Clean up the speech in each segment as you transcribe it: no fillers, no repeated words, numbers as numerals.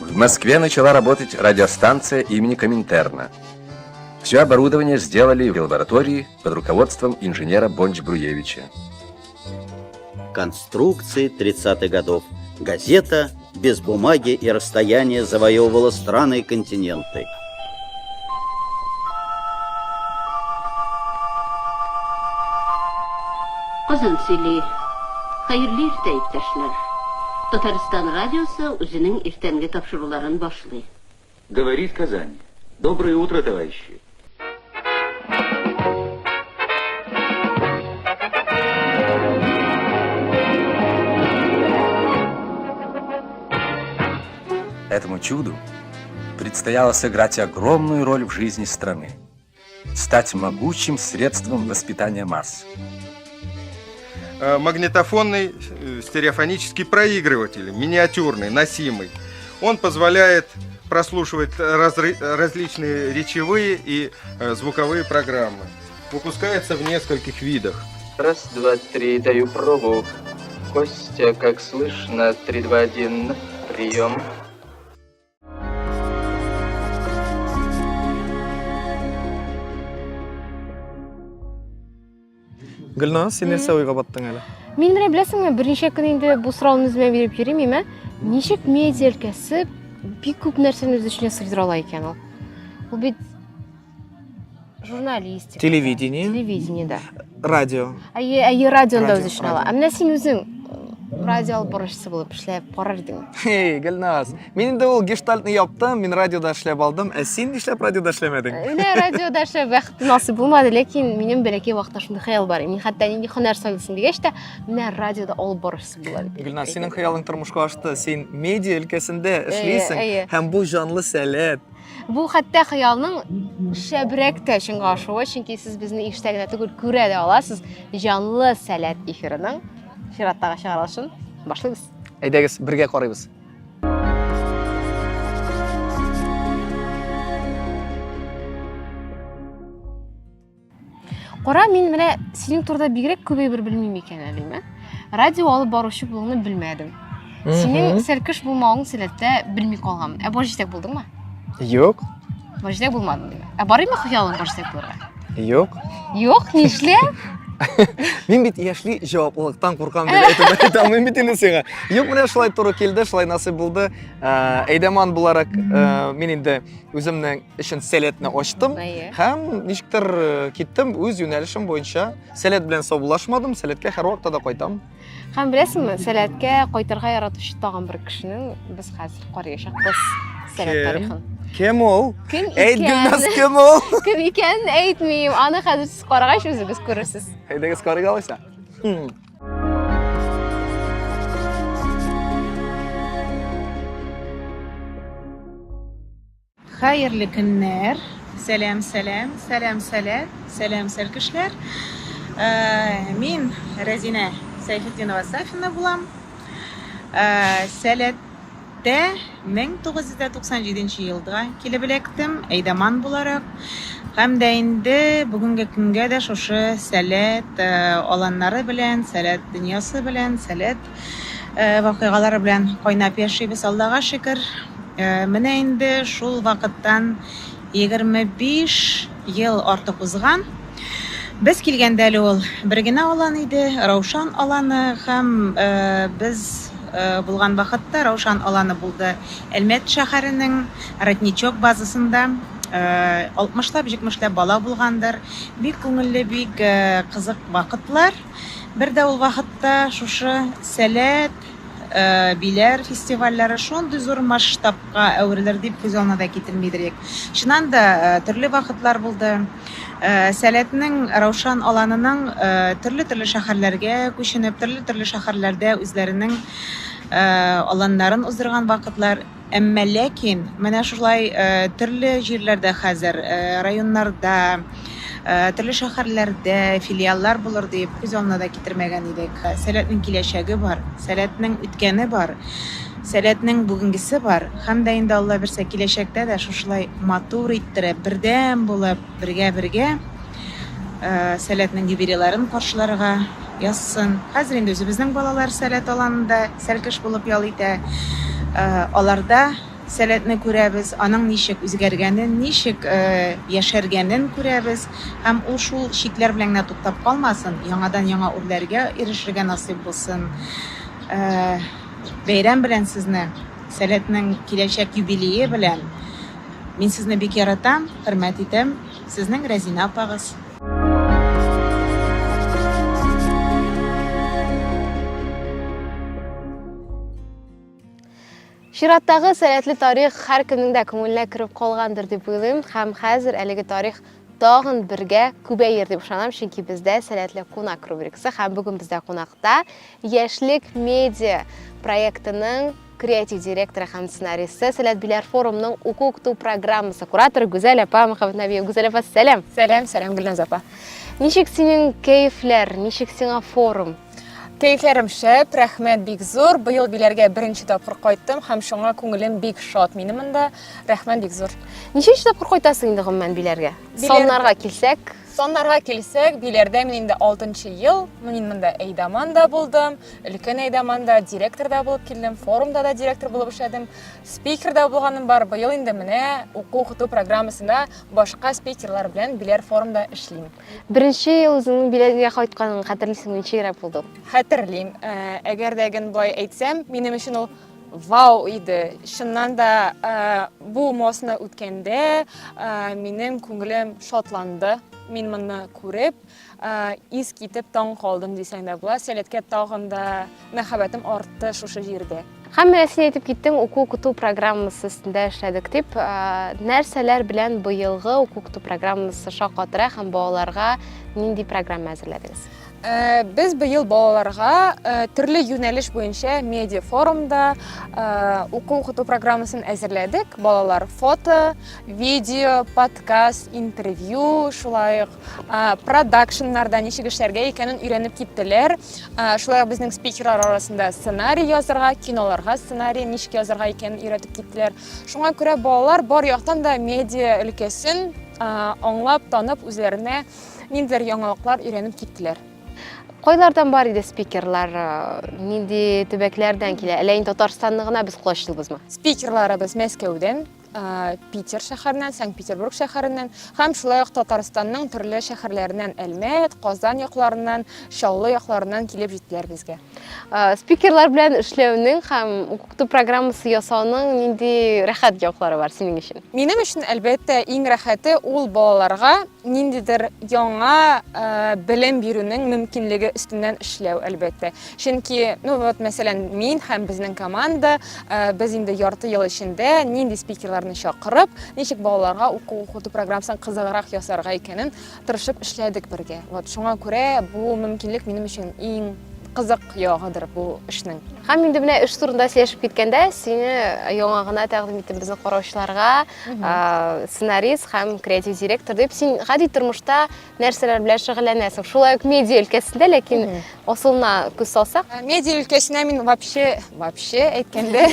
В Москве начала работать радиостанция имени Коминтерна. Все оборудование сделали в лаборатории под руководством инженера Бонч-Бруевича. Конструкции 30-х годов. Газета без бумаги и расстояния завоевывала страны и континенты. Казан сөйли. Хәерле иртә, иптәшләр. Татарстан радиосы үзенең иртәнге тапшыруларын башлый. Говорит Казань. Доброе утро, товарищи. Этому чуду предстояло сыграть огромную роль в жизни страны, стать могучим средством воспитания масс. Магнитофонный стереофонический проигрыватель, миниатюрный, носимый. Он позволяет прослушивать различные речевые и звуковые программы. Выпускается в нескольких видах. Раз, два, три, даю пробу. Костя, как слышно, 3, 2, 1, прием. Гөлназ, син нәрсә уйга баттың әле? Мин менә беләсеңме, берничә көн инде бу сорауны үземә биреп йөрим, име? Ничек медиа өлкәсе бик күп нәрсәне үз эченә сыйдыра ала икән ул? Ул бит журналистика. Телевидение. Телевидение, да. Радио. Әйе, әйе, радионы да Радио, үз эченә ала. радио. Ә менә син үзең радио алып баручысы булып эшләп карар идең. Эй, Гөлназ, мин инде ул гештальтны яптым, мин радиода эшләп алдым. Ә син нишләп радиода эшләмәдең? Менә радиода эшләп бәхет насыйп булмады, ләкин минем бәләкәй вакытта шундый хыял бар. Мин хәтта нинди һөнәр сайлыйсың дигәч тә, менә радиода алып баручысы була дип. Гөлназ, синең хыялың тормышка ашты. Син медиа өлкәсендә эшлисең әйе. һәм бу җанлы сәләт. Бу хәтта хыялның шәбрәк тә чынга ашуы, чөнки сез безне ишетә генә түгел, күрә дә аласыз. Җанлы сәләт эфирының чираттагы чыгарылышын башлыйбыз. Әйдәгез, бергә карыйбыз. Кара, мин менә синең турыда бигрәк күп әйбер белмим икән әле, ме? Радио алып баручы булуыңны белмәдем. Синең сәлкеш булмавың сәләттә белми калганмын. Ә баш җитәк булдыңмы? Юк. Баш җитәк булмадың димәк. Ә бар име хыялың баш җитәк булырга? Юк. Юк, нишләп? Мин бит яшьли җаваплылыктан куркам дип әйтеп әйтә алмыйм бит инде сиңа. Юк, менә шулай туры килде, шулай насыйп булды. Әйдәман буларак мин инде үземнең өчен сәләтне ачтым һәм ничектер киттем үз юнәлешем буенча. Сәләт белән саубуллашмадым, сәләткә һәрвакытта да кайтам. Һәм беләсеңме, сәләткә кайтырга яратучы тагын бер кешенең без хәзер карыячакбыз сәләт тарихын. Кем ул? Кем Әйт, икән? Гөлназ, кем ул? Кем икәнен әйтмим. Аны хәзер сез карагач үзегез күрерсез. Әйдәгез карыйк алайса. Хәерле көннәр! Сәлам, сәлам, сәлам, сәләт, сәлам, сәлкешләр. Мин Рәзинә Сәйфетдинова Сафина булам. Сәләттә 1997 елда килеп эләктем, әйдаман буларак. Һәм дә инде бүгенге көнгә дә шушы Сәләт аланнары белән, Сәләт дөньясы белән, Сәләт вакыйгалары белән кайнап яшибез, Аллага шөкер. Менә инде шул вакыттан 25 ел артык узган. Без килгәндә әле ул бер генә алан иде, Раушан аланы, һәм без булган вакытта Раушан аланы булды Әлмәт шәһәренең Родничок базасында. Алтмышлап, җитмешләп бала булгандыр. Бик күңелле, бик кызык вакытлар. Бер дә ул вакытта шушы Сәләт, Биләр фестивальләре шундый зур масштабка әверелер дип күз алдына да китермидер идек. Чыннан да, төрле вакытлар булды. Сәләтнең Раушан аланының төрле-төрле шәһәрләргә күченеп, төрле-төрле шәһәрләрдә үзләренең аланнарын уздырган вакытлар. Әмма ләкин менә шулай төрле җирләрдә хәзер, районнарда, төрле шәһәрләрдә филиаллар булыр дип күз алдына да китермәгән идек. Сәләтнең киләчәге бар, Сәләтнең үткәне бар, Сәләтнең бүгенгесе бар һәм дә инде Алла бирсә киләчәктә дә шушылай матур иттереп, бердәм булып, бергә-бергә Сәләтнең юбилейларын каршыларга язсын. Хәзер инде үзебезнең балалар Сәләт аланында сәлкеш булып ял итә. Аларда Сәләтне күрәбез, аның ничек үзгәргәнен, ничек яшәргәнен күрәбез һәм ул шул чикләр белән генә туктап калмасын, яңадан-яңа үрләргә ирешергә насыйп булсын. Бәйрәм белән сезне, Сәләтнең киләчәк юбилее белән! Мин сезне бик яратам, хөрмәт итәм. Сезнең Рәзинә апагыз. Чираттагы сәләтле тарих һәркемнең дә күңеленә кереп калгандыр дип уйлыйм һәм хәзер әлеге тарих тагын бергә күбәер дип ышанам, чөнки бездә сәләтле кунак рубрикасы һәм бүген бездә кунакта Яшьлек медиа проектының креатив директоры һәм сценаристы, Сәләт Биләр форумның уку-укыту программасы кураторы Гүзәл апа Мөхәммәтнәбиева. Гүзәл апа, сәлам! Сәлам, сәлам, Гөлназ апа. Ничек синең кәефләр, ничек сиңа форум? Кәефләрем шәп, рәхмәт бик зур. Быел Биләргә беренче тапкыр кайттым һәм шуңа күңелем бик шат минем монда. Рәхмәт бик зур. Ничәнче тапкыр кайтасың инде гомумән Биләргә? Саннарга килсәк? Саннарга килсәк, Биләрдә мин инде 6 ел. Мин монда әйдаман да булдым, өлкән әйдаман да, директор да булып килдем, форумда да директор булып эшләдем, спикер да булганым бар. Быел инде менә уку-укыту программасында башка спикерлар белән Биләр форумда эшлим. Беренче ел үзеңнең Биләргә кайтканыңны хәтерлисеңме, ничегрәк булды ул? Хәтерлим. Э, әгәр дә ген болай әйтсәм, минем өчен ул вау иде. Чыннан да э, бу мостны үткәндә э, минем күңелем шатланды. Мин моны күреп, ис китеп таң калдым дисәң дә була. Сәләткә тагын да мәхәббәтем артты шушы җирдә. Һәм менә син әйтеп киттең, уку-укыту программасы өстендә эшләдек дип. Нәрсәләр белән быелгы уку-укыту программасы шаккатыра һәм балаларга нинди программа әзерләдегез? Без быел балаларга төрле юнәлеш буенча медиа форумда уку-укыту программасын әзерләдек. Балалар фото, видео, подкаст, интервью, шулай ук продакшннарда ничек эшләргә икәнен өйрәнеп киттеләр. Шулай ук безнең спикерлар арасында сценарий язарга, киноларга сценарий ничек язарга икәнен өйрәтеп киттеләр. Шуңа күрә балалар бар яктан да медиа өлкәсен аңлап, танып, үзләренә ниндидер яңалыклар өйрәнеп киттеләр. Кайлардан бар иде спикерлар? Нинди төбәкләрдән килә? Әллә инде Татарстанны гына без колачлыйбызмы? Спикерларыбыз Мәскәүдән, Питер шәһәреннән, Санкт-Петербург шәһәреннән һәм шулай ук Татарстанның төрле шәһәрләреннән, Әлмәт, Казан якларыннан, Чаллы якларыннан килеп җиттеләр безгә. Спикерлар белән эшләүнең һәм укыту программасы ясауның нинди рәхәт яклары бар синең өчен? Минем өчен, әлбәттә, иң рәхәте ул балаларга ниндидер яңа белем бирүнең мөмкинлеге өстеннән эшләү, әлбәттә. Чөнки, ну вот, мәсәлән, мин һәм безнең команда, э, без инде ярты ел эчендә нинди спикерларны чакырып, ничек балаларга уку укыту программасын кызыграк ясарга икәнен тырышып эшләдек бергә. Вот, шуңа күрә бу мөмкинлек минем өчен иң кызык ягыдыр бу эшнең. Һәм инде менә эш турында сөйләшеп киткәндә, сине яңа гына тәкъдим иттем безнең караучыларга, сценарист һәм креатив директор дип. Син гади тормышта нәрсәләр белән шөгыльләнәсең? Шулай ук медиа өлкәсендә, ләкин асылына күз салсак. Э, медиа өлкәсенә мин вообще, вообще әйткәндә,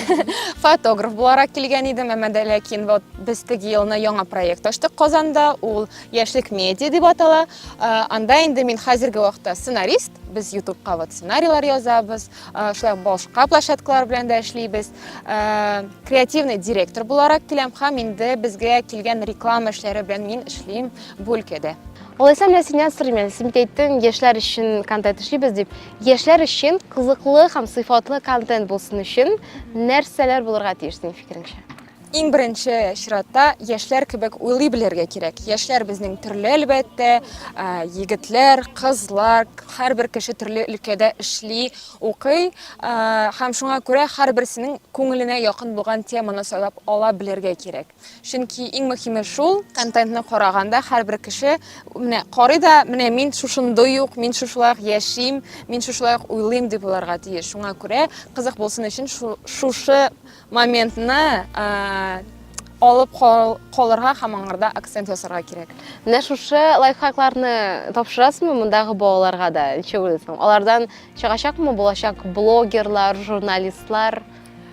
фотограф буларак килгән идем, әмма дә ләкин вот без теге елны яңа проект ачтык Казанда, ул Яшьлек медиа дип атала. Э, анда инде мин хәзерге вакытта сценарист, без YouTubeка вот сценарийлар язабыз, э, шулай ук башка площадкалар белән дә эшлибез. Креативный директор буларак киләм һәм инде безгә килгән реклама эшләре белән мин эшлим. бу өлкәдә. Алайса менә синнән сорыйм әле, син бит әйттең, яшьләр өчен контент эшлибез дип. Яшьләр өчен кызыклы һәм сыйфатлы контент булсын өчен нәрсәләр булырга тиеш синең фикереңчә? Иң беренче чиратта яшьләр кебек уйлый белергә кирәк. Яшьләр безнең төрле әлбәттә, егетләр, кызлар, һәрбер кеше төрле өлкәдә эшли, укый. Һәм шуңа күрә һәрберсенең күңеленә якын булган теманы сайлап ала белергә кирәк. Чөнки иң мөһиме шул, контентны караганда һәрбер кеше менә карый да, менә мин шушындый ук, мин шушылай ук яшим, мин шушылай ук уйлыйм дип уйларга тиеш. Шуңа күрә кызык булсын өчен шушы моментны алып калырга һәм аңарда акцент ясарга кирәк. Менә шушы лайфхакларны тапшырасызмы мондагы балаларга да? Ничек уйлыйсың? Алардан чыгачакмы булачак блогерлар, журналистлар?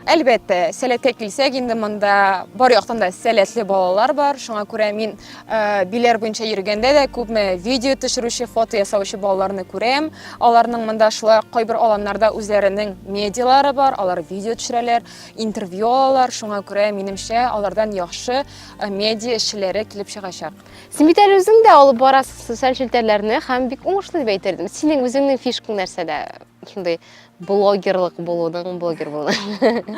Әлбәттә, сәләткә килсәк, инде монда бар яктан да сәләтле балалар бар. Шуңа күрә мин э, Биләр буенча йөргәндә дә күпме видео төшерүче, фото ясаучы балаларны күрәм. Аларның монда шулай кайбер аланнарда үзләренең медиалары бар, алар видео төшерәләр, интервью алалар. Шуңа күрә, минемчә, алардан яхшы э, медиа эшчеләре килеп чыгачак. Син бит әле үзең дә алып барасың социаль челтәрләрне һәм бик уңышлы дип әйтер идем. Синең үзеңнең фишкаң нәрсәдә? Шундый блогерлык булуның, блогер булуның.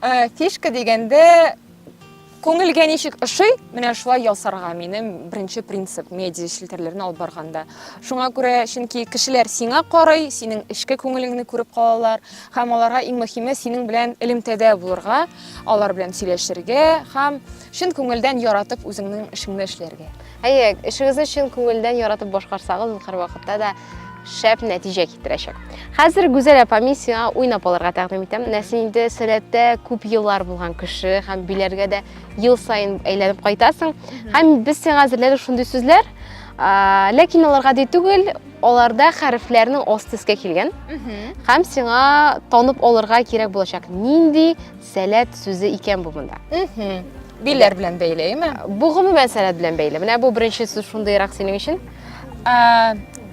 Э, фишка дигәндә, күңелгә ничек ошый, менә шулай ясарга минем беренче принцип медиа челтәрләрен алып барганда. Шуңа күрә, чөнки кешеләр сиңа карый, синең эчке күңелеңне күреп калалар һәм аларга иң мөһиме синең белән элемтәдә булырга, алар белән сөйләшергә һәм чын күңелдән яратып үзеңнең эшеңне эшләргә. Әйе, эшегезне чын күңелдән яратып башкарсагыз, ул һәрвакытта да шәп нәтиҗә китерәчәк. Хәзер Гүзәл апа, мин сиңа уйнап алырга тәкъдим итәм. Менә син инде сәләттә күп еллар булган кеше һәм биләргә дә ел саен әйләнеп кайтасың. Һәм без сиңа әзерләдек шундый сүзләр. Ләкин алар гади түгел, аларда хәрефләрнең асты өскә килгән. Һәм сиңа танып алырга кирәк булачак. Нинди Сәләт сүзе икән бу монда. Биләр белән бәйле, әйеме? Бу гомумән сәләт белән бәйле. Менә бу беренче сүз шундыйрак синең өчен.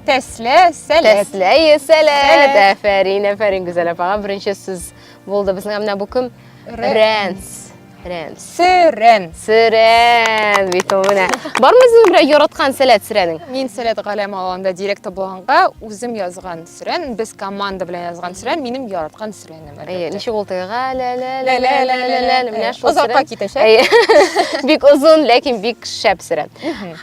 Тәслә, сәләт. Тәслә, сәләт. Афәрин, афәрин, Гүзәл апага. Беренче сүз булды безнең. Менә бу кем? Рәнс. Рәнс. Сөрән. Сөрән бит ул менә. Бармы синең берәр яраткан сәләт сөрәнең? Мин Сәләт галәм аланында директор булганга үзем язган сөрән, без команда белән язган сөрән минем яраткан сөрәнем, Әйе, әлбәттә. ничек ул теге га ля ля ля ля ля ля ля ля менә шул Озакка сөрән. китәчәк. Әйе. Бик озын, ләкин бик шәп сөрән.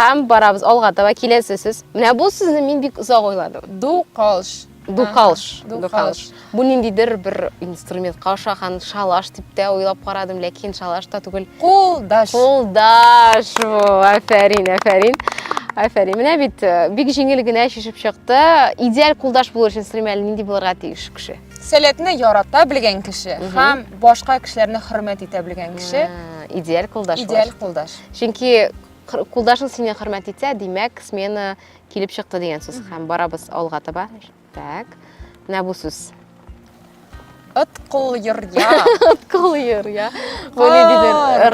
Һәм барабыз алга таба киләсе сүз. Менә бу сүзне мин бик озак уйладым. Дукалш. Дукалш. Дукалш. Бу ниндидер бер инструментка ошаган шалаш дип тә уйлап карадым, ләкин шалаш та түгел. Кулдаш. Кулдаш. Афәрин, афәрин. Афәрин. Менә бит э, бик җиңел генә чишеп чыкты. Идеаль кулдаш булыр өчен сорыйм әле, нинди булырга тиеш кеше? Сәләтне ярата белгән кеше һәм башка кешеләрне хөрмәт итә белгән кеше. Идеаль кулдаш. Идеаль кулдаш. Чөнки кулдашың сине хөрмәт итсә, димәк, смена килеп чыкты дигән сүз. Һәм барабыз алга таба. Так. Менә бу сүз. Ыткул йоря. Ыткул йоря. Бу ниндидер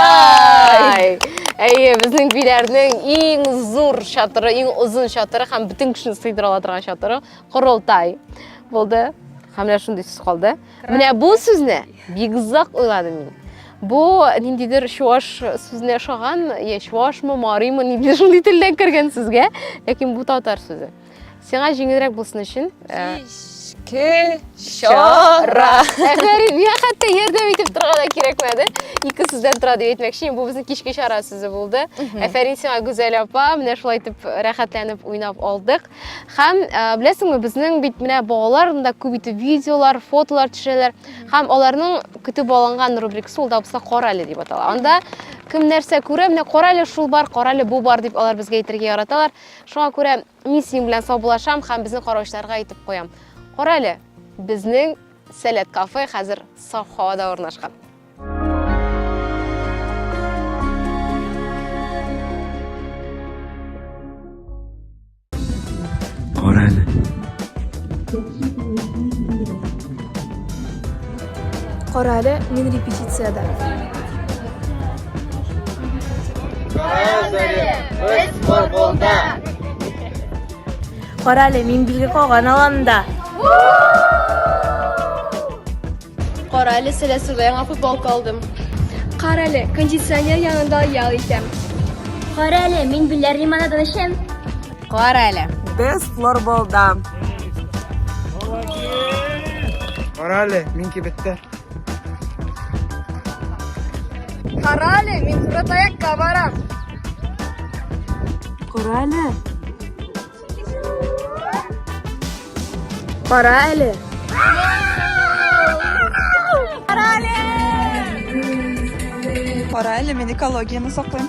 рылтай. Әйе, безнең биләрнең иң зур чатыры, иң озын чатыры һәм бөтен кешене сыйдыра ала торган чатыры корылтай булды. Һәм менә шундый сүз калды. Менә бу сүзне бик озак уйладым мин. Бу ниндидер чуаш сүзенә ошаган, я чуашмы, маримы, ниндидер шундый телдән кергән сүзгә, ләкин бу татар сүзе. Сиңа җиңелрәк булсын өчен, э, Кичке чара. Афәрин, миңа хәтта ярдәм итеп торырга да кирәкмәде. Ике сүздән тора дип әйтмәкче, бу безнең кичке чара сүзе булды. Афәрин сиңа, Гүзәл апа, менә шулай итеп рәхәтләнеп уйнап алдык. Һәм, э, беләсеңме, безнең бит менә балалар монда күп итеп видеолар, фотолар төшерәләр. Һәм аларның көтеп алынган рубрикасы ул да булса Кара әле дип атала. Анда кем нәрсә күрә, менә кара әле шул бар, кара әле бу бар дип алар безгә әйтергә яраталар. Шуңа күрә мин синең белән саубуллашам һәм безнең караучыларга әйтеп куям. Кара әле, безнең Сәләт кафе хәзер саф һавада урнашкан. Кара әле. Кара әле, мин репетициядә. Кара әле, мин билге каган аланда. Кара әле, сәләсүгә яңа футболка алдым. Кара әле, кондиционер янында ял итәм. Кара әле, мин Биләр лимонадын эчәм. Кара әле. Без флорболда. Кара әле, мин кибеттә. Кара әле, мин Коротаякка барам. Кара әле. Кара әле. Кара әле, мин экологияне саклыйм.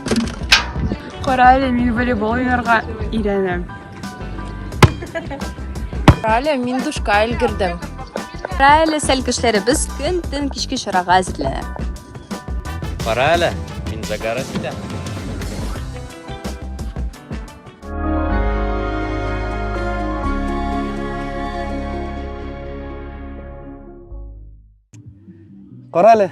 Кара әле, мин волейбол уйнарга өйрәнәм. Кара әле, мин душка өлгердем. Кара әле, сәлкешләребез көн-төн кичке чарага әзерләнә. Кара әле, мин загорать итәм. Кара әле,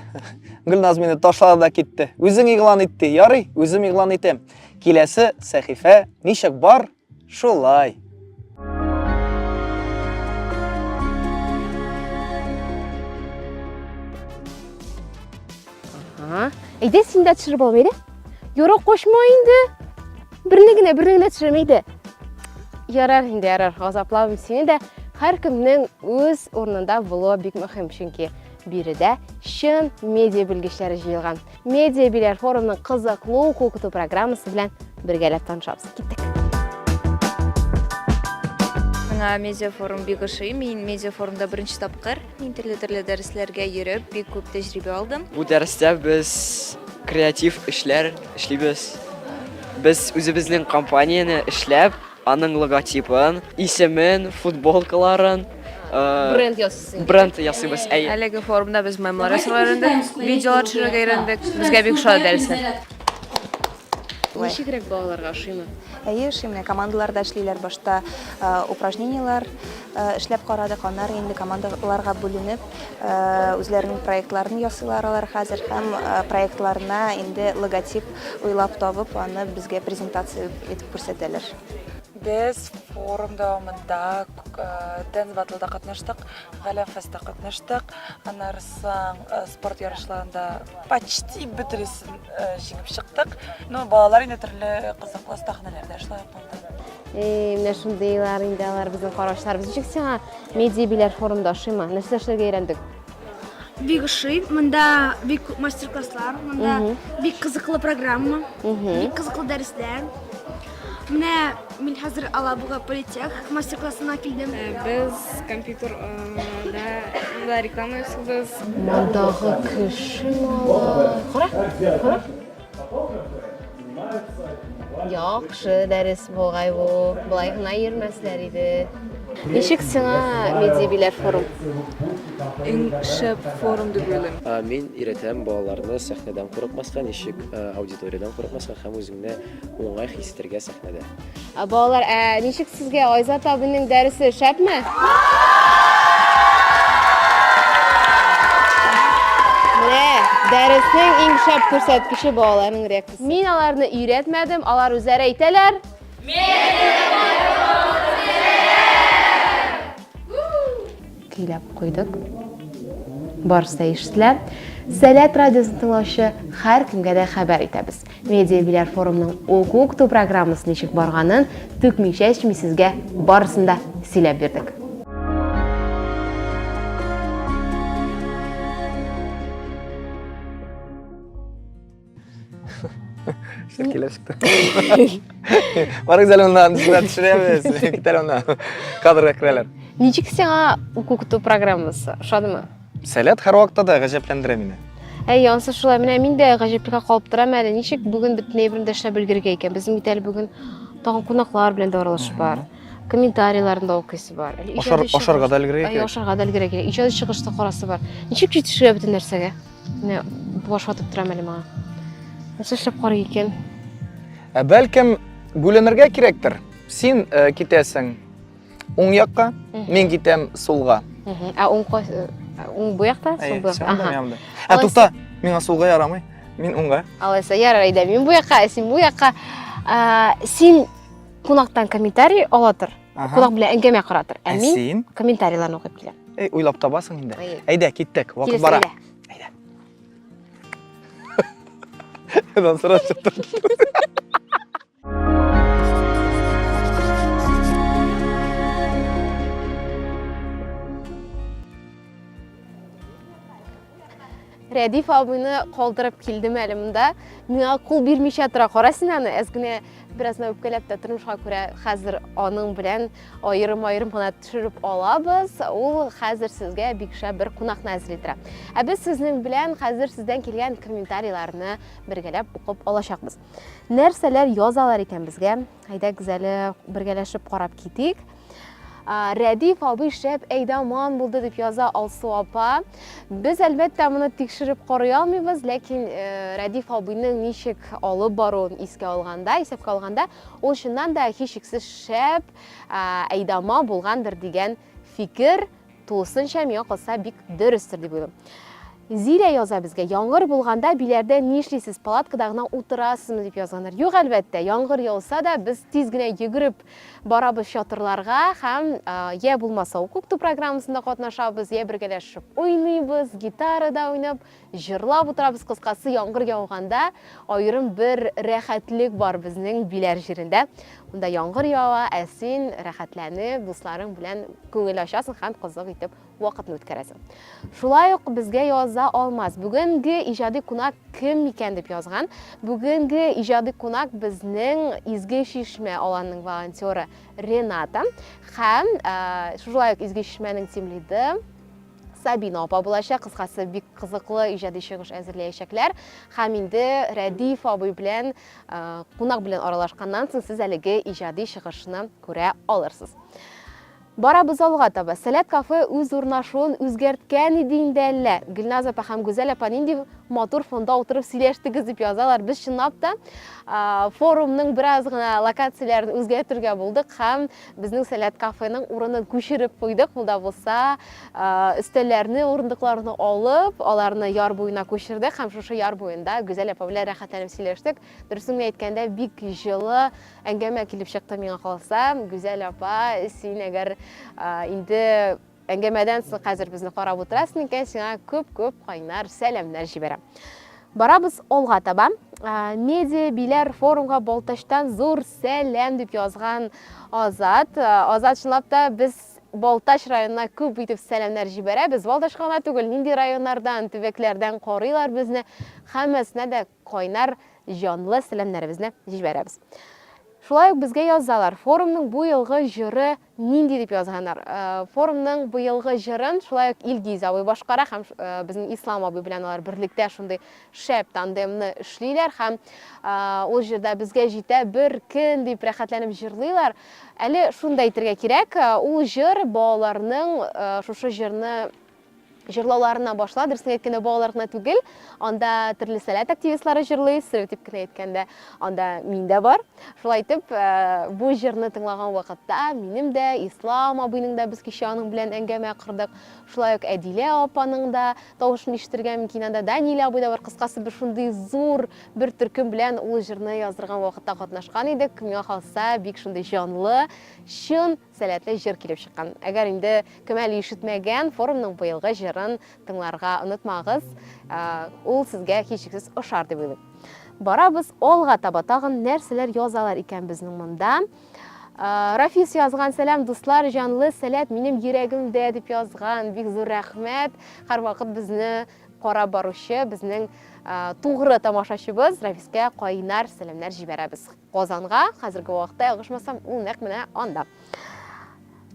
Гөлназ мине ташлады да китте. Үзең игълан ит ди. Ярый, үзем игълан итәм. Киләсе сәхифә ничек бар, шулай. Ага. Әйдә, син дә төшереп алам, әйдә. Ярар, качма инде. Берне генә, берне генә төшерәм, әйдә. Ярар инде, ярар, газапламыйм сине дә. Һәркемнең үз урынында булуы бик мөһим, чөнки биредә чын медиа белгечләре җыелган. Медиа биләр форумның кызыклы уку укыту программасы белән бергәләп танышабыз. Киттек. Миңа медиа форум бик ошый. Мин медиа форумда беренче тапкыр. Мин төрле-төрле дәресләргә йөреп, бик күп тәҗрибә алдым. Бу дәрестә без креатив эшләр эшлибез. Без үзебезнең компанияне эшләп, аның логотипын, исемен, футболкаларын, э, Бренд ясыйсың. Бренд ясыйбыз, әйе. Әлеге форумда без мемлар ясарга өйрәндек, видеолар төшерергә өйрәндек. Безгә бик ошады дәресләр. Ничегрәк балаларга ошыймы? Әйе, ошый. Менә командаларда эшлиләр. Башта э, упражнениеләр э, эшләп карадык, аннары инде командаларга бүленеп, э, үзләренең проектларын ясыйлар алар хәзер һәм проектларына инде логотип уйлап табып, аны безгә презентация итеп күрсәтәләр. Без форум дәвамында Dance Battle-да катнаштык, Галәм Фестта катнаштык. Аннары соң спорт ярышларында почти бөтенесен җиңеп чыктык. Ну, балалар инде төрле кызыклы остаханәләрдә шулай ук булды. Эй, менә шундыйлар инде алар безнең карашларыбыз. Ничек сиңа медиа биләр форумда ошыймы? Нәрсә эшләргә өйрәндең? Бик ошый. Монда бик күп мастер-класслар, монда бик кызыклы программа, бик кызыклы дәресләр. Менә мин хәзер Алабуга политех мастер-классына килдем. Без компьютерда монда реклама ясыйбыз. Мондагы кеше малай. Кара, кара. Яхшы дәрес бугай бу. Болай гына йөрмәсләр иде. Ничек сиңа медиа форум? Иң шәп форум дип уйлыйм. Мин өйрәтәм балаларны сәхнәдән курыкмаска, ничек аудиториядән курыкмаска һәм үзеңне уңай хис итәргә сәхнәдә. Балалар, ә ничек сезгә Айзат абыйның дәресе шәпме? Менә дәреснең иң шәп күрсәткече балаларның реакциясе. Мин аларны өйрәтмәдем, алар үзләре әйтәләр. Көйләп куйдык. Барысы да ишетелә. Сәләт радиосын тыңлаучы һәркемгә дә хәбәр итәбез. Медиа Биләр форумның уку укыту программасы ничек барганын түкми-чәчми сезгә барысын да сөйләп бирдек. Килеп чыкты. Барыгыз әле моннан, сурәт төшерәбез. Кит әле моннан. Кадрга керәләр. Ничек сиңа уку укыту программасы? Ошадымы? Сәләт һәрвакытта да гаҗәпләндерә мине. Әй, ансы шулай. Менә мин дә гаҗәплеккә калып торам әле. Ничек бүген бөтен әйберне дә эшләп өлгерергә икән? Безнең бит әле бүген тагын кунаклар белән дә аралашу бар. Комментарийларын да укыйсы бар. Әле Ашар, иҗади ашарга да чыгыш- өлгерергә Әй, кирәк. ашарга да өлгерергә кирәк. Иҗади чыгыш та карасы бар. Ничек җитешергә бөтен нәрсәгә? Менә баш ватып торам әле моңа. Нәрсә эшләп карый икән? Ә бәлкем бүленергә кирәктер? Син э, китәсең уң якка, мин китәм сулга. Ә уң кайсы? Уң бу якта, сул бу якта. Ага. Ә тукта, миңа сулга ярамый. Мин уңга. Алайса, ярар, әйдә, мин бу якка, син бу якка. Син кунактан комментарий ала тор. Кунак белән әңгәмә кора тор. Ә мин комментарийларны укып киләм. Эй, уйлап табасың инде. Әйдә, киттек. Вакыт бара. Әйдә. Әйдә. Сразу чыктым. Рәдиф абыйны калдырып килдем әле монда. Миңа кул бирмичә тора. Кара син аны, әз генә бераз гына үпкәләп тә тормышка күрә хәзер аның белән аерым-аерым гына төшереп алабыз. Ул хәзер сезгә бик шәп бер кунакны әзерли тора. Ә без сезнең белән хәзер сездән килгән комментарийларны бергәләп укып алачакбыз. Нәрсәләр язалар икән безгә? Әйдәгез әле бергәләшеп карап китик. Рәдиф абый шәп әйдаман булды дип яза Алсу апа. Без әлбәттә моны тикшереп карый алмыйбыз, ләкин э, Рәдиф абыйның ничек алып баруын искә алганда, исәпкә алганда, ул чыннан да һичшиксез шәп әйдаман булгандыр дигән фикер тулысынча миңа калса бик дөрестер дип уйлыйм. Зилә яза безгә, яңгыр булганда Биләрдә нишлисез, палаткада гына утырасызмы дип язганнар. Юк, әлбәттә, яңгыр яуса да без тиз генә йөгереп барабыз чатырларга һәм я булмаса Укукту программасында катнашабыз, я бергәләшеп уйныйбыз, гитарада уйнап, җырлап утырабыз. Кыскасы, яңгыр яуганда аерым бер рәхәтлек бар безнең Биләр җирендә. Монда яңгыр ява, ә син рәхәтләнеп, дусларың белән күңел ачасың һәм кызык итеп вакытны үткәрәсең. Шулай ук безгә яза Алмаз. Бүгенге иҗади кунак кем микән дип язган. Бүгенге иҗади кунак безнең Изге Чишмә аланының волонтеры Рената һәм шулай ук Изге Чишмәнең тимлиды Сабина апа булачак. Кыскасы, бик кызыклы иҗади чыгыш әзерләячәкләр. Һәм инде Рәдиф абый белән кунак белән аралашканнан соң сез әлеге иҗади чыгышны күрә алырсыз. Барабыз алга таба. Сәләт кафе үз урнашуын үзгәрткән иде инде әллә? Гөлназ апа һәм Гүзәл апа нинди матур фонда утырып сөйләштегез дип язалар. Без чынлап та форумның бераз гына локацияләрен үзгәртергә булдык һәм безнең Сәләт кафеның урынын күчереп куйдык. Ул да булса, өстәлләрне, урындыкларны алып, аларны яр буена күчердек һәм шушы яр буенда Гүзәл апа белән рәхәтләнеп сөйләштек. Дөресен генә әйткәндә, бик җылы Әңгәмә килеп чыкты миңа калса, Гүзәл апа, син әгәр инде әңгәмәдән соң хәзер безне карап утырасың икән, сиңа күп-күп кайнар сәламнәр җибәрәм. Барабыз алга таба. Медиа Биләр форумга Балтачтан зур сәлам дип язган Азат. Азат, чынлап та без Балтач районына күп итеп сәламнәр җибәрәбез. Балтачка гына түгел, нинди районнардан, төбәкләрдән карыйлар безне, һәммәсенә дә кайнар җанлы сәламнәребезне җибәрәбез. Шулай ук безгә язалар, форумның бу елгы җыры нинди дип язганнар. Э, форумның быелгы җырын шулай ук Илгиз абый башкара һәм э, безнең Ислам абый белән алар берлектә шундый шәп тандемны эшлиләр һәм э, ул җырда безгә җитә бер көн дип рәхәтләнеп җырлыйлар. Әле шуны да әйтергә кирәк, ул җыр балаларның шушы җырны җырлауларына башла, дөресен әйткәндә, балалар гына түгел, анда төрле сәләт активистлары җырлый, стереотип кенә әйткәндә, анда мин дә бар. Шулай итеп, э, бу җырны тыңлаган вакытта минем дә, Ислам абыйның да, без кичә аның белән әңгәмә кордык, шулай ук Әдилә апаның да тавышын ишетергә мөмкин, анда Данил абый да бар. Кыскасы, без шундый зур бер төркем белән ул җырны яздырган вакытта катнашкан идек. Миңа калса, бик шундый җанлы, чын Сәләтле җыр килеп чыккан. Әгәр инде кем әле ишетмәгән, форумның быелгы җырын тыңларга онытмагыз. Ул сезгә һичшиксез ошар дип уйлыйм. Барабыз алга таба. Тагын нәрсәләр язалар икән безнең монда? Рафис язган, сәлам, дуслар, җанлы сәләт минем йөрәгемдә дип язган. Бик зур рәхмәт. Һәрвакыт безне карап баручы, безнең тугры тамашачыбыз Рафискә кайнар сәламнәр җибәрәбез. Казанга, хәзерге вакытта ялгышмасам, ул нәкъ менә анда.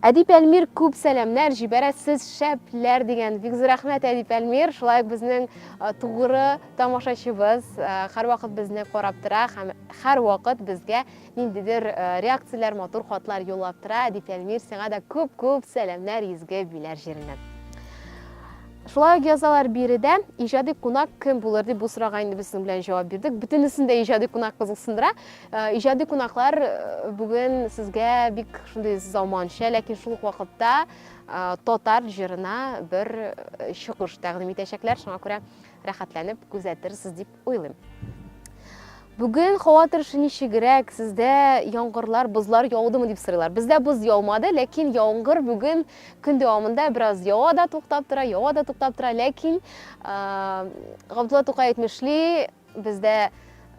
Әдип Әлмир күп сәламнәр җибәрә, сез шәпләр дигән. Бик зур рәхмәт, Әдип Әлмир. Шулай ук безнең э, тугры тамашачыбыз э, һәрвакыт безне карап тора һәм һәрвакыт безгә ниндидер э, реакцияләр, матур хатлар юллап тора. Әдип Әлмир, сиңа да күп-күп сәламнәр изге Биләр җиреннән. Шулай ук язалар биредә, иҗади кунак кем булыр дип бу сорауга инде без сезнең белән җавап бирдек. Бөтенесен дә иҗади кунак кызыксындыра. Э, иҗади кунаклар э, бүген сезгә бик шундый заманча, ләкин шул ук вакытта э, татар җырына бер чыгыш тәкъдим итәчәкләр. Шуңа күрә рәхәтләнеп күзәтерсез дип уйлыйм. Бүген һава торышы ничегрәк? Сездә яңгырлар, бозлар яудымы дип сорыйлар. Бездә боз яумады, ләкин яңгыр бүген көн дәвамында бераз ява да туктап тора, ява да туктап тора, ләкин Габдулла Тукай әйтмешли, бездә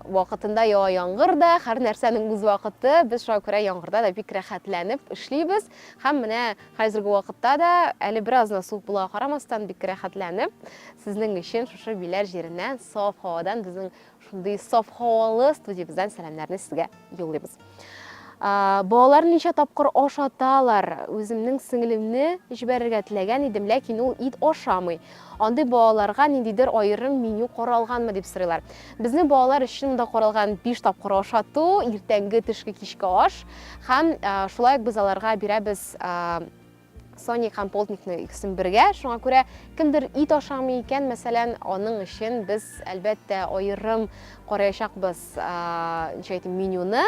вакытында ява яңгыр да, һәр нәрсәнең үз вакыты. Без шуңа күрә яңгырда да бик рәхәтләнеп эшлибез. Һәм менә хәзерге вакытта да әле бераз гына суык булуга карамастан, бик рәхәтләнеп сезнең өчен шушы Биләр җиреннән, саф һавадан безнең Шундый саф һавалы студиябездән сәламнәрне сезгә юллыйбыз. Балаларны ничә тапкыр ашаталар? Үземнең сеңлемне җибәрергә теләгән идем, ләкин ул ит ашамый. Андый балаларга ниндидер аерым меню каралганмы дип сорыйлар. Безнең балалар өчен монда каралган 5 тапкыр ашату, иртәнге, төшке, кичке аш һәм шулай ук без аларга бирәбез. Соник һәм Полтникны икесен бергә. Шуңа күрә кемдер ит ашамый икән, мәсәлән, аның өчен без, әлбәттә, аерым караячакбыз, ничек әйтим, менюны.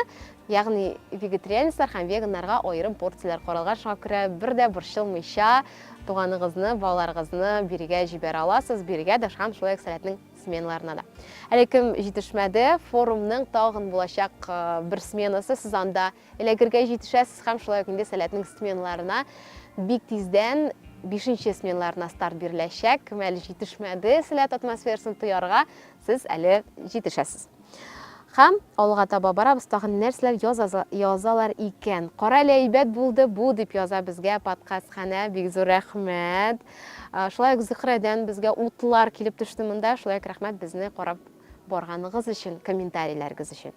Ягъни вегетарианецлар һәм веганнарга аерым порцияләр каралган. Шуңа күрә бер дә борчылмыйча туганыгызны, балаларыгызны бирегә җибәрә аласыз. Бирегә дә һәм шулай ук Сәләтнең сменаларына да. Әле кем җитешмәде, форумның тагын булачак бер сменасы, сез анда эләгергә җитешәсез һәм шулай ук инде Сәләтнең сменаларына бик тиздән бишенче сменаларына старт биреләчәк. Кем әле җитешмәде Сәләт атмосферасын тоярга, сез әле җитешәсез. Һәм алга таба барабыз, тагын нәрсәләр язалар икән. Кара әле, әйбәт булды бу, дип яза безгә подкастханә, бик зур рәхмәт. Шулай ук Зөһрәдән безгә утлар килеп төште монда, шулай ук рәхмәт безне карап барганыгыз өчен, комментарийләрегез өчен.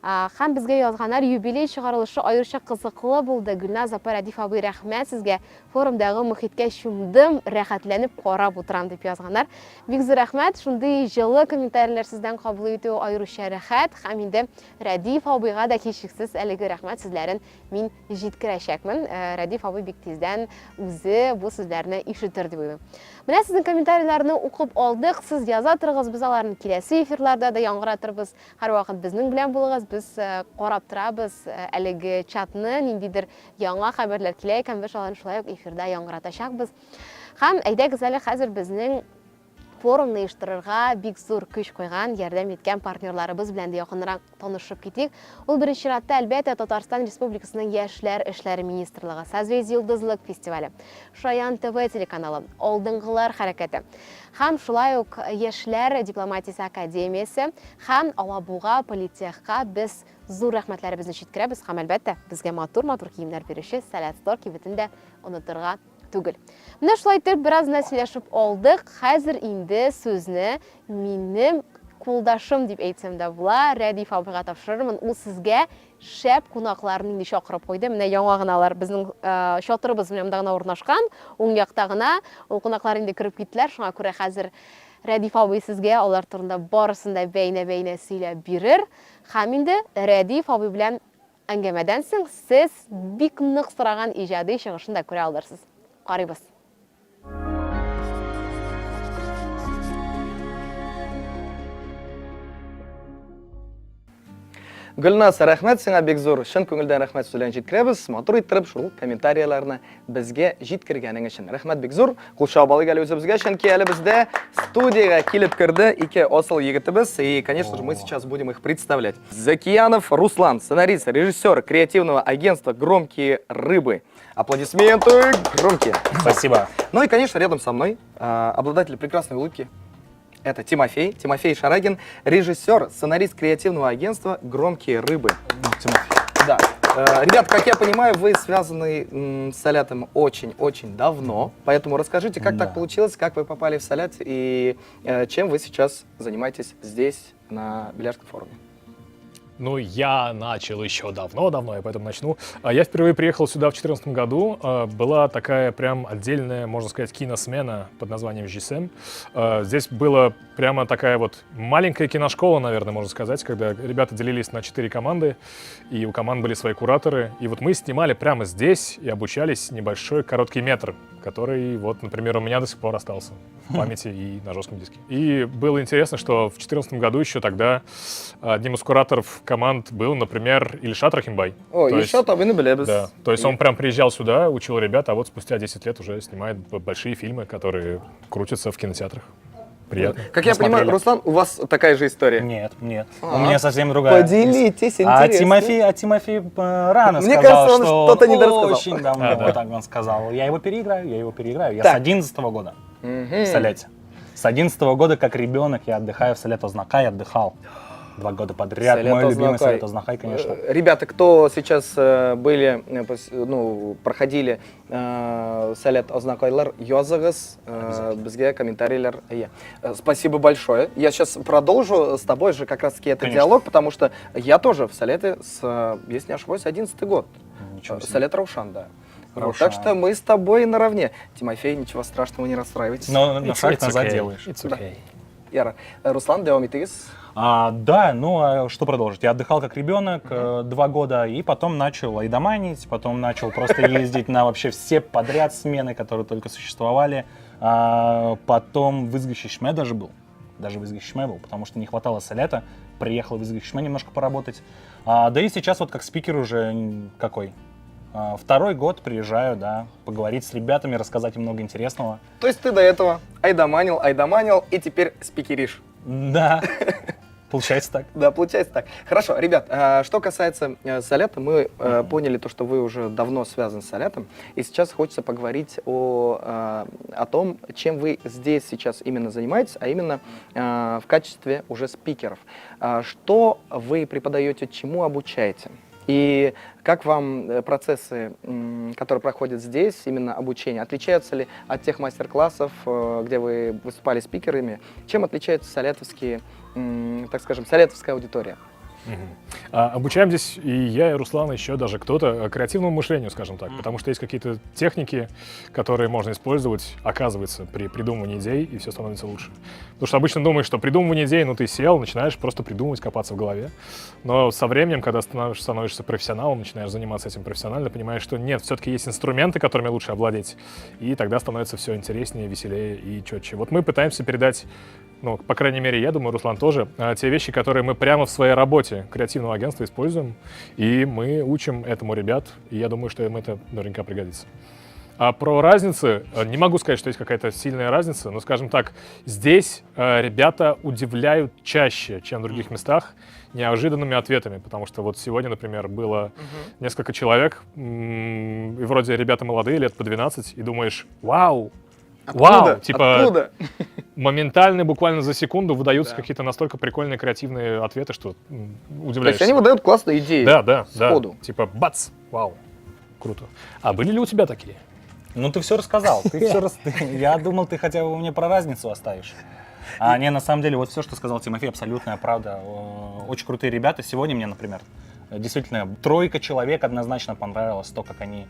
Һәм безгә язганнар, юбилей чыгарылышы аеруча кызыклы булды. Гөлназ апа, Рәдиф абый, рәхмәт сезгә. Форумдагы мохиткә чумдым, рәхәтләнеп карап утырам, дип язганнар. Бик зур рәхмәт, шундый җылы комментарийләр сездән кабул итү аеруча рәхәт. Һәм инде Рәдиф абыйга да һичшиксез әлеге рәхмәт сүзләрен мин җиткерәчәкмен. Рәдиф абый бик тиздән үзе бу сүзләрне ишетер дип уйлыйм. Менә сезнең комментарийларны укып алдык, сез яза торыгыз, без аларны киләсе эфирларда да яңгыратырбыз. Һәрвакыт безнең белән булыгыз, без карап торабыз әлеге чатны, ниндидер яңа хәбәрләр килә икән, без аларны шулай ук эфирда яңгыратачакбыз. Һәм әйдәгез әле хәзер безнең форумны оештырырга бик зур көч куйган, ярдәм иткән партнерларыбыз белән дә якынрак танышып китик. Ул беренче чиратта, әлбәттә, Татарстан Республикасының Яшьләр эшләре министрлыгы, Созвездие Йолдызлык фестивале, Шаян ТВ телеканалы, Алдынгылар хәрәкәте. Һәм шулай ук Яшьләр дипломатиясе академиясе һәм Алабуга политехка без зур рәхмәтләребезне җиткерәбез һәм, әлбәттә, безгә матур-матур киемнәр бирүче Сәләт Стор кибетен дә онытырга түгел. Менә шулай итеп бераз гына сөйләшеп алдык. Хәзер инде сүзне минем кулдашым дип әйтсәм дә була, Рәдиф абыйга тапшырырмын. Ул сезгә Шәп кунакларны инде чакырып куйды. Менә яңа гына алар безнең чатырыбыз менә монда гына урнашкан, уң якта гына. Ул кунаклар инде кереп киттеләр, шуңа күрә хәзер Рәдиф абый сезгә алар турында барысын да бәйнә-бәйнә сөйләп бирер. Һәм инде Рәдиф абый белән әңгәмәдән соң сез бик нык сораган иҗади чыгышын да күрә алырсыз. Карыйбыз. Гөлназ, рәхмәт сиңа бик зур. Чын күңелдән рәхмәт сүзләрен җиткерәбез. Матур иттереп шул комментарийларны безгә җиткергәнең өчен. Рәхмәт бик зур. Кул чабып алыйк әле үзебезгә, чөнки әле бездә студиягә килеп керде ике асыл егетебез. И, конечно же, мы сейчас будем их представлять. Закиянов Руслан, сценарист, режиссер креативного агентства «Громкие рыбы». Аплодисменты громкие. Спасибо. Ну и, конечно, рядом со мной обладатель прекрасной улыбки. Это Тимофей, Тимофей Шарагин, режиссер, сценарист креативного агентства «Громкие рыбы». Тимофей. Да. Ребят, как я понимаю, вы связаны с Салятом очень-очень давно, поэтому расскажите, как так получилось, как вы попали в Салят и чем вы сейчас занимаетесь здесь, на Билярском форуме. Ну, я начал еще давно-давно, я поэтому начну. Я впервые приехал сюда в 2014 году. Была такая прям отдельная, можно сказать, киносмена под названием GSM. Здесь была прямо такая вот маленькая киношкола, наверное, можно сказать, когда ребята делились на 4 команды, и у команд были свои кураторы. И вот мы снимали прямо здесь и обучались небольшой короткий метр, который, вот, например, у меня до сих пор остался в памяти и на жестком диске. И было интересно, что в 2014 году еще тогда одним из кураторов команд был, например, Ильшат Рахимбай. О, Ильшат абыйны беләбез. Да, то есть он прям приезжал сюда, учил ребят, а вот спустя 10 лет уже снимает большие фильмы, которые крутятся в кинотеатрах. Приятно. Как я понимаю, Руслан, у вас такая же история? Нет, нет. У меня совсем другая. Поделитесь, интересно. А Тимофей рано Мне сказал, кажется, он что что-то не дорассказал. Очень давно вот так он сказал. Я его переиграю, Я с 11-го года в Саляте. С 11-го года, как ребенок, я отдыхаю в Салят Азнакай, отдыхал. 2 года подряд. Салят Мой любимый Азнакай. Салят Азнакай, конечно. Ребята, кто сейчас были, ну, проходили Салят Азнакайлар, языгыз, безгә комментарийлар. Иә. Спасибо большое. Я сейчас продолжу с тобой же как раз-таки этот Конечно. диалог, потому что я тоже в Саляте, если не ошибаюсь, 11-й год. Ничего себе. Салят Раушан, да. Раушан. Так что мы с тобой наравне. Тимофей, ничего страшного, не расстраивайтесь. Но на It's шаг назад okay. делаешь. It's Да. okay. Ярар. Руслан, дәвам итегез. А, да, ну а что продолжить? Я отдыхал как ребенок 2 года, и потом начал айдаманить, потом начал просто ездить на вообще все подряд смены, которые только существовали. А, потом в Изге Чишмә даже был. Даже в Изге Чишмә был, потому что не хватало Сәләта. Приехал в Изге Чишмә немножко поработать. А, да и сейчас вот как спикер уже какой? А, второй год приезжаю, да, поговорить с ребятами, рассказать им много интересного. То есть ты до этого айдаманил, айдаманил и теперь спикеришь. Да, получается так. Да, получается так. Хорошо, ребят, что касается Сәләта, мы поняли то, что вы уже давно связаны с Сәләтом, и сейчас хочется поговорить о том, чем вы здесь сейчас именно занимаетесь, а именно в качестве уже спикеров. Что вы преподаете, чему обучаете? И как вам процессы, которые проходят здесь, именно обучение, отличаются ли от тех мастер-классов, где вы выступали спикерами? Чем отличаются сәләтовские, так скажем, сәләтовская аудитория? Мгм. Обучаем здесь и я, и Руслан, еще даже кто-то креативному мышлению, скажем так, потому что есть какие-то техники, которые можно использовать, оказывается, при придумывании идей, и все становится лучше. Потому что обычно думаешь, что придумывание идей, ну ты сел, начинаешь просто придумывать, копаться в голове. Но со временем, когда становишься профессионалом, начинаешь заниматься этим профессионально, понимаешь, что нет, все-таки есть инструменты, которыми лучше овладеть, и тогда становится все интереснее, веселее и четче. Вот мы пытаемся передать, ну, по крайней мере, я думаю, Руслан тоже, те вещи, которые мы прямо в своей работе креативного агентства используем, и мы учим этому ребят, и я думаю, что им это наверняка пригодится. А про разницы, не могу сказать, что есть какая-то сильная разница, но, скажем так, здесь ребята удивляют чаще, чем в других местах, неожиданными ответами, потому что вот сегодня, например, было несколько человек, и вроде ребята молодые, лет по 12, и думаешь, вау, Откуда? вау, типа Откуда? Моментально, буквально за секунду выдаются какие-то настолько прикольные креативные ответы, что То есть удивляешься. они выдают классные идеи Да. сходу. Типа бац, вау, круто. А были ли у тебя такие? Ну, ты все рассказал. Ты все рас... Я думал, ты хотя бы мне про разницу оставишь. А, не, на самом деле, вот все, что сказал Тимофей, абсолютная правда. Очень крутые ребята. Сегодня мне, например, действительно, тройка человек однозначно понравилось то, как они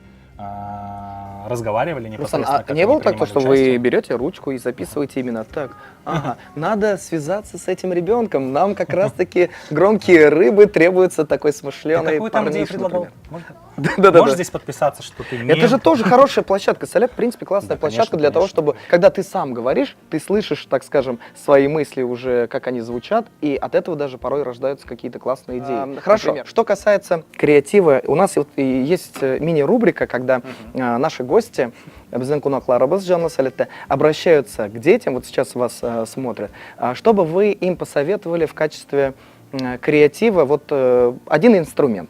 разговаривали Руслан, непосредственно, а как не они было так, то, принимали что вы участие. берете ручку и записываете именно так? Ага, надо связаться с этим ребенком. Нам как раз-таки громкие рыбы требуется такой Ты смышленый какую там идею парниш, предлагал? например. Можно? Да-да-да. Можешь здесь подписаться, что ты не... Это же тоже хорошая площадка. Сәләт, в принципе, классная Да, площадка конечно, для того, конечно. чтобы, когда ты сам говоришь, ты слышишь, так скажем, свои мысли уже, как они звучат, и от этого даже порой рождаются какие-то классные идеи. Хорошо. Например. Что касается креатива, у нас вот и есть мини-рубрика, когда наши гости, безнең кунакларыбыз Җанлы Сәләттә, обращаются к детям, вот сейчас вас смотрят, чтобы вы им посоветовали в качестве креатива вот один инструмент.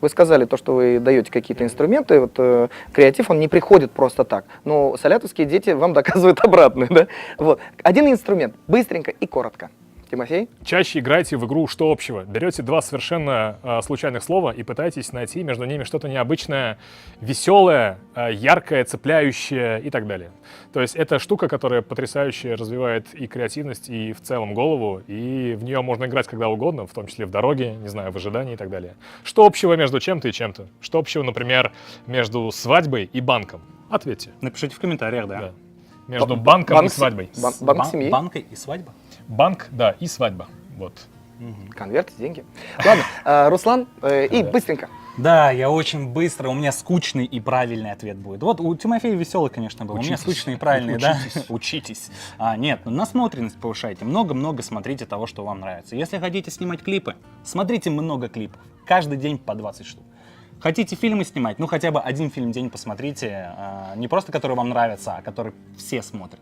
Вы сказали то, что вы даете какие-то инструменты, вот креатив, он не приходит просто так. Но сәләтовские дети вам доказывают обратное, да? Вот. Один инструмент, быстренько и коротко. Тимофей? Чаще играйте в игру «Что общего?». Берете два совершенно случайных слова и пытаетесь найти между ними что-то необычное, веселое, яркое, цепляющее и так далее. То есть это штука, которая потрясающе развивает и креативность, и в целом голову, и в нее можно играть когда угодно, в том числе в дороге, не знаю, в ожидании и так далее. Что общего между чем-то и чем-то? Что общего, например, между свадьбой и банком? Ответьте. Напишите в комментариях, да. Да. Между банком Банк и свадьбой. Банк семьи? Банкой и свадьба? Банк, да, и свадьба. Вот. Конверт, деньги. Ладно, Руслан, и быстренько. Да, я очень быстро, у меня скучный и правильный ответ будет. Вот у Тимофея веселый, конечно, был. У меня Учитесь. скучный и правильный, да? Учитесь. Учитесь. А, нет, ну, насмотренность повышайте. Много-много смотрите того, что вам нравится. Если хотите снимать клипы, смотрите много клипов. Каждый день по 20 штук. Хотите фильмы снимать? Ну, хотя бы один фильм в день посмотрите. Не просто который вам нравится, а который все смотрят.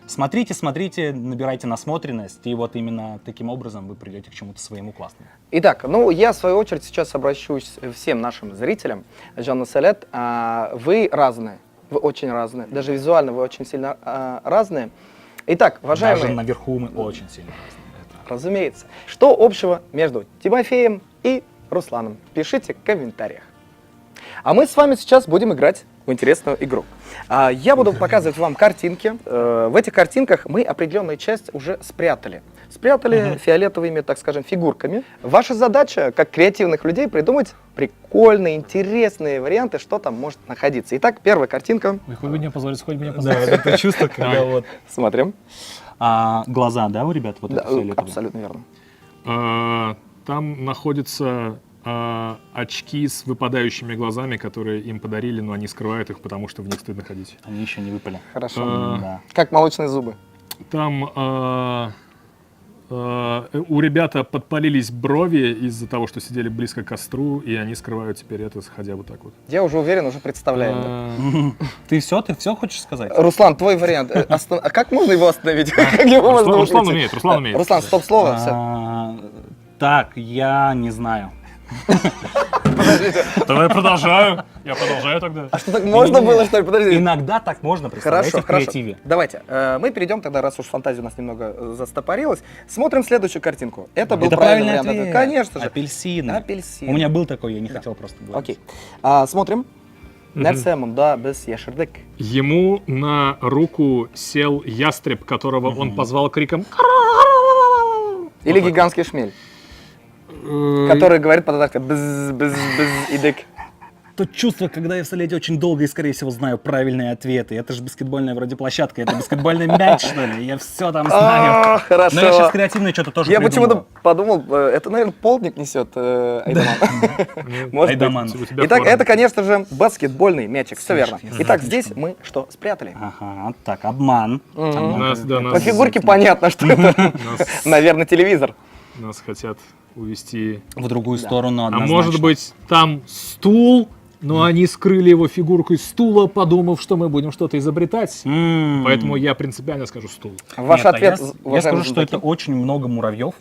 Смотрите, смотрите, набирайте насмотренность, и вот именно таким образом вы придете к чему-то своему классному. Итак, ну я в свою очередь сейчас обращусь всем нашим зрителям. Җанлы Сәләт, вы разные, вы очень разные, даже визуально вы очень сильно разные. Итак, уважаемые... Даже наверху мы очень сильно разные. Это... Разумеется. Что общего между Тимофеем и Русланом? Пишите в комментариях. А мы с вами сейчас будем играть в интересную игру. Я буду показывать вам картинки. В этих картинках мы определенную часть уже спрятали. Спрятали фиолетовыми, так скажем, фигурками. Ваша задача, как креативных людей, придумать прикольные, интересные варианты, что там может находиться. Итак, первая картинка. Ой, хоть бы не опозориться, хоть бы не Да, опозориться. вот это чувство, когда Давай. вот... Смотрим. А, глаза, да, у ребят? Вот Да, это фиолетовые? абсолютно верно. Там находятся очки с выпадающими глазами, которые им подарили, но они скрывают их, потому что в них стыдно ходить. Они еще не выпали. Хорошо. Да. Как молочные зубы. Там у ребята подпалились брови из-за того, что сидели близко к костру, и они скрывают теперь это, сходя вот так вот. Я уже уверен, уже представляю. да. Ты все, ты все хочешь сказать? Руслан, твой вариант. А как можно его остановить? Как его можно Руслан выключить? умеет, Руслан умеет. Руслан, стоп-слово, все. Так, я не знаю. Тогда я продолжаю. Я продолжаю тогда. А что, так можно было, что ли? Подожди. Иногда так можно, представляете, Хорошо, в хорошо. креативе. Давайте, мы перейдем тогда, раз уж фантазия у нас немного застопорилась. Смотрим следующую картинку. Это был Это правильный правильный вариант. ответ. Конечно же. Апельсины. Апельсины. У меня был такой, я не хотел просто говорить. Окей. Смотрим. Нәрсә монда без яшердек? Ему на руку сел ястреб, которого он позвал криком Или гигантский шмель, который говорит по-татарски «бз, бз, бз, идек». То чувство, когда я в Солете очень долго и, скорее всего, знаю правильные ответы. Это же баскетбольная вроде площадка, это баскетбольный мяч, что ли? Я все там знаю. А, Хорошо. Но я сейчас креативно что-то тоже Я придумал. почему-то подумал, это, наверное, полдник несет Айдаман. Может быть. Айдаман. Итак, это, конечно же, баскетбольный мячик. Все верно. Слушай, Итак, здесь мы что спрятали? Ага, так, обман. Мгм. Обман. Нас, да, По нас, фигурке понятно, что это, наверное, телевизор. нас хотят увести. В другую сторону А однозначно. может быть, там стул, но они скрыли его фигуркой стула, подумав, что мы будем что-то изобретать. Поэтому я принципиально скажу стул. Ваш Нет, а ответ, я уважаемые скажу, что знатоки? это очень много муравьев.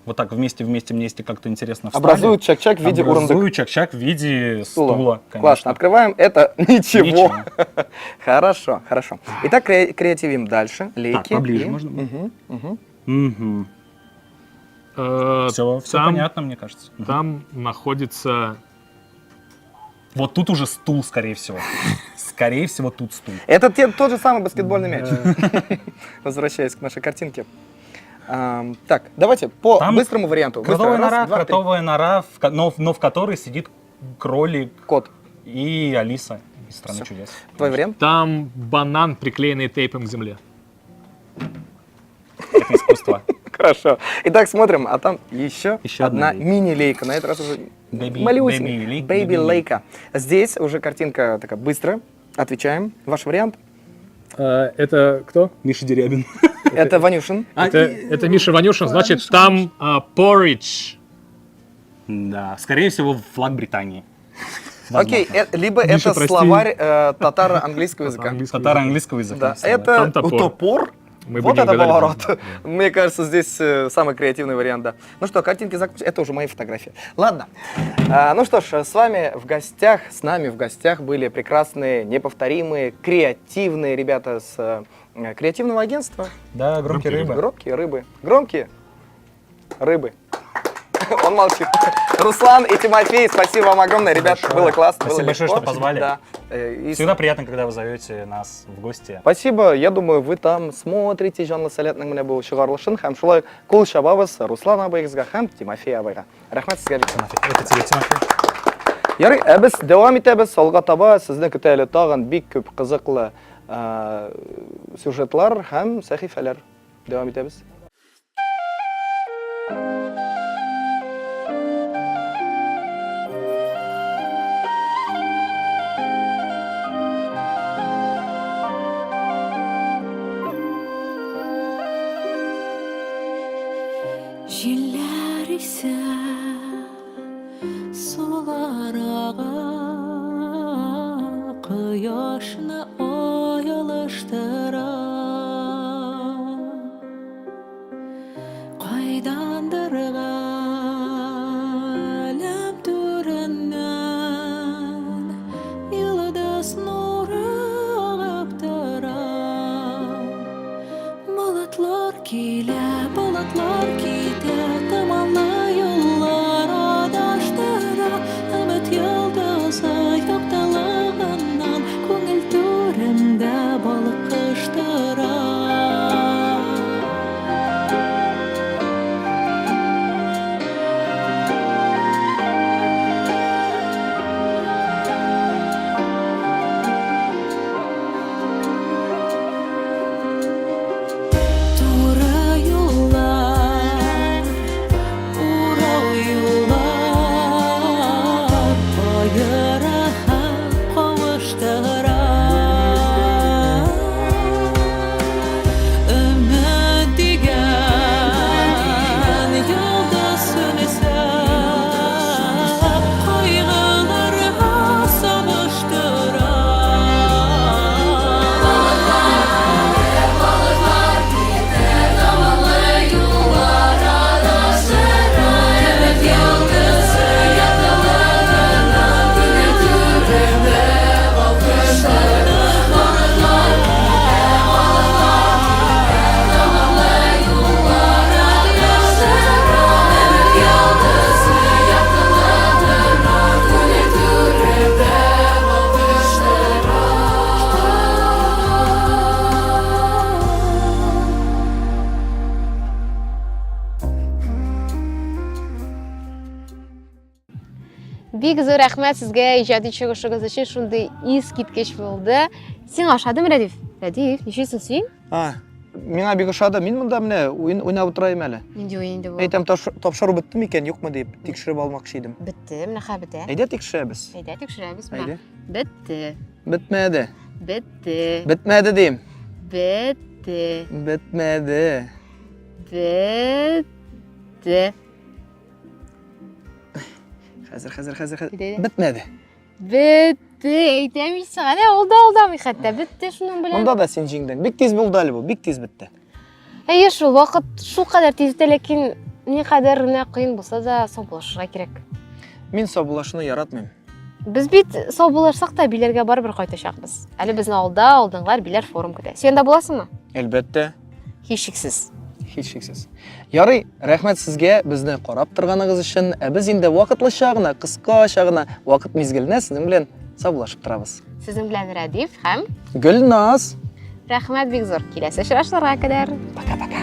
Вот так вместе, вместе, вместе как-то интересно встали. Образуют чак-чак в виде Образуют урундык. чак-чак в виде Стула. стула. конечно. Классно. Открываем. Это ничего. Ничего. Хорошо, хорошо. Итак, креативим дальше. Лейки. Так, поближе И- можно? Мгм, мгм. Мгм. Все, все понятно, мне кажется. Там находится... Вот тут уже стул, скорее всего. Скорее всего, тут стул. Это тот же самый баскетбольный мяч. Возвращаясь к нашей картинке. Так, давайте по Там быстрому варианту. Быстро. Кротовая Раз, нора, два, три. кротовая нора, но в которой сидит кролик. Кот. И Алиса из «Страны Всё. чудес». Твой вариант? Там банан, приклеенный тейпом к земле. Это искусство. Хорошо. Итак, смотрим, а там еще, Еще одна одна мини-лейка. На этот раз уже Baby- малюсенькая. baby лейка, Baby baby лейка. Здесь уже картинка такая быстрая. Отвечаем. Ваш вариант? Это кто? Миша Дерябин. Это Ванюшин. Это Миша Ванюшин, значит, там porridge. Да, скорее всего, флаг Британии. Окей, либо Миша, это прости. словарь татаро-английского языка. Татаро-английского языка. Да, это Там топор. топор. Мы вот бы не это угадали. поворот. Мне кажется, здесь самый креативный вариант, да. Ну что, картинки закончились. Это уже мои фотографии. Ладно. Ну что ж, с вами в гостях, с нами в гостях были прекрасные, неповторимые, креативные ребята с креативного агентства. Да, громкие рыбы. Громкие рыбы. Громкие рыбы. Он молчит. Руслан и Тимофей, спасибо вам огромное. Ребят, было классно. Спасибо было большое, легко. что позвали. Да. Всегда приятно, когда вы зовете нас в гости. Спасибо. Я думаю, вы там смотрите Җанлы Сәләтнең менә бу чыгарылышын һәм шулай кул чабабыз Руслан абыегызга һәм Тимофей абыйга. Рәхмәт сезгә. Это тебе, Тимофей. Ярый, ә без дәвам итәбез. Алга таба сезне көтә әле тагын бик күп кызыклы сюжетлар һәм сәхифәләр. Дәвам итәбез. Җилләр исә, сулар ага, кояшны ай алыштыра. Кайдандыр галәм түреннән йолдыз нуры агып тора. Болытлар килә, болытлар китә, томанлы юллар адаштыра. Өмет йолдызы яктылыгыннан күңел түремдә балкыштыра. Бик зур рәхмәт сезгә иҗади чыгышыгыз өчен, шундый искиткеч булды. Сиңа ошадымы, Рәдиф? Рәдиф, ничек син? А, миңа бик ошады. Мин монда менә уен уйнап утырайым әле. Нинди уен инде бу? Әйтәм, тапшыру бетте микән, юкмы дип тикшереп алмакчы идем. Бетте, менә хәзер бетә. Әйдә тикшерәбез. Әйдә тикшерәбез. Менә. Әйдә. Бетте. Бетмәде. Бетте. Бетмәде дим. Бетте. Бетмәде. Бетте. Хәзер, хәзер, хәзер, хәзер. Әйдә, әйдә. Бетмәде. Бетте, әйтәм ич сиңа. Әнә ул да алдамый хәтта. Бетте шуның белән. Монда да син җиңдең. Бик тиз булды әле бу, бик тиз бетте. Әйе шул, вакыт шулкадәр тиз үтә, ләкин никадәр генә кыен булса да саубуллашырга кирәк. Мин саубуллашуны яратмыйм. Без бит саубуллашсак та Биләргә барыбер кайтачакбыз. Әле безне алда алдынгылар Биләр форум көтә. Син анда буласыңмы? Әлбәттә. Һичшиксез. Һичшиксез. Ярый, рәхмәт сезгә безне карап торганыгыз өчен. Ә без инде вакытлыча гына, кыскача гына вакыт мизгеленә сезнең белән саубуллашып торабыз. Сезнең белән Рәдиф һәм Гөлназ. Рәхмәт бик зур. Киләсе очрашуларга кадәр. Пока-пока.